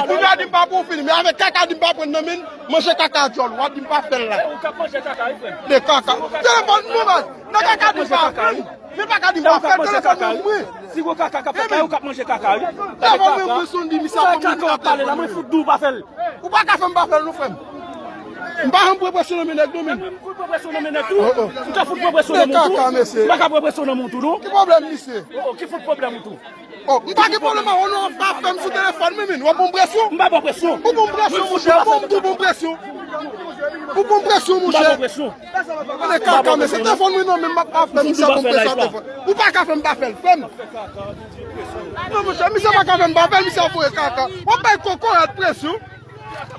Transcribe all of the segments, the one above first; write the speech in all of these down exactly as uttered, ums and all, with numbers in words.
Moun yo a di m pa pou fini, men avèk kaka di m pa pran nan men, manje kaka djòl, w a di m pa fè l la. Ou k ap manje kaka, wi, frè m. De kaka. Telefòn nou, man. Nan kaka di m pa fè l. Men pa ka di m pa fè l, telefòn nan mwen. Si gwo kaka k ap fè kaka, ou k ap manje kaka, wi. Telefòn mwen, mwen sonn di misye ap fè kaka w ap pale la, mwen fout di w pa fè l. Ou pa ka fè m pa fè l, non, frè m. M pa janm pran presyon nan men nèg, non, men. Mwen fout pran presyon nan men nèg tou. M ka fout pran presyon nan men tou. M pa ka pran presyon nan men tou, non. Ki pwoblèm, misye? Oh, oh, ki fout pwoblèm ou tou? Oh, m pa gen pwoblèm avè w non, w ap fè m sou telefòn mwen, men. W ap ban m presyon? M pa ban w presyon. Ou ban m presyon, monchè, ou ban m tou ban m presyon. Ou ban m presyon, monchè. M pa ban w presyon. Mwen kaka, men se telefòn mwen nan men m, m ap fè misye ban m presyon a telefòn. Ou pa ka fè m pa fè l, frè m. Non, monchè, misye pa ka fè m pa fè l, misye ap voye kaka. W ap bay kokorat presyon.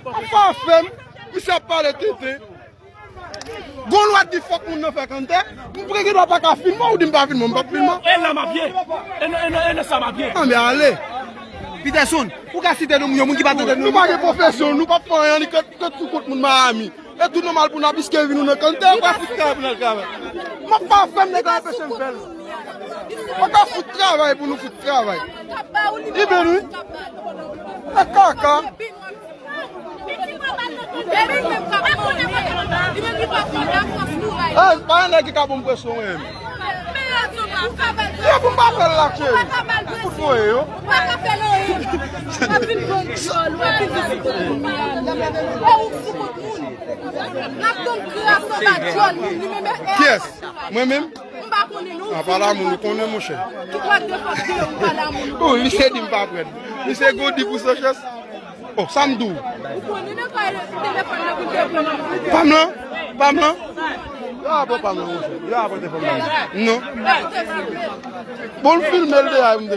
W ap fè m, misye ap pale tenten. Gon lwa di fòk moun nan fè kòmantè. M gen dwa pa ka filme w, ou di m pa filme w, m p ap filme w. E nan m ap ye. E nan, e nan, e nan sa m ap ye. Anben ale. Peterson, ou ka site non moun, yon moun ki pa tande non. Nou pa gen pwofesyon, nou p ap fè anyen, li kont, kont sou kont moun Miami. E tou nòmal pou n ap riske vi nou nan kòmantè, ou pa fout travay pou n al travay. M ap pa fè m nèg la anpeche m fè l. Ou ka fout travay pou nou fout travay. Li byen wi. E kaka. Ey, pa gen nèg ki ka ban m presyon, wi. Yo, pou m pa fè l la, cheri. Fout voye yo. Kiyès? Mwen menm? Ah, pa la moun, ou konnen, monchè. Oh, misye di m pa prèt. Misye gwo di pou Sanchez. Oh, sa m di w? Pa m lan? Pa m lan? Yo ap pran pa m lan, monchè. Yo ap pran telefòn mwen. Non. Bon, l filme l deyò, m te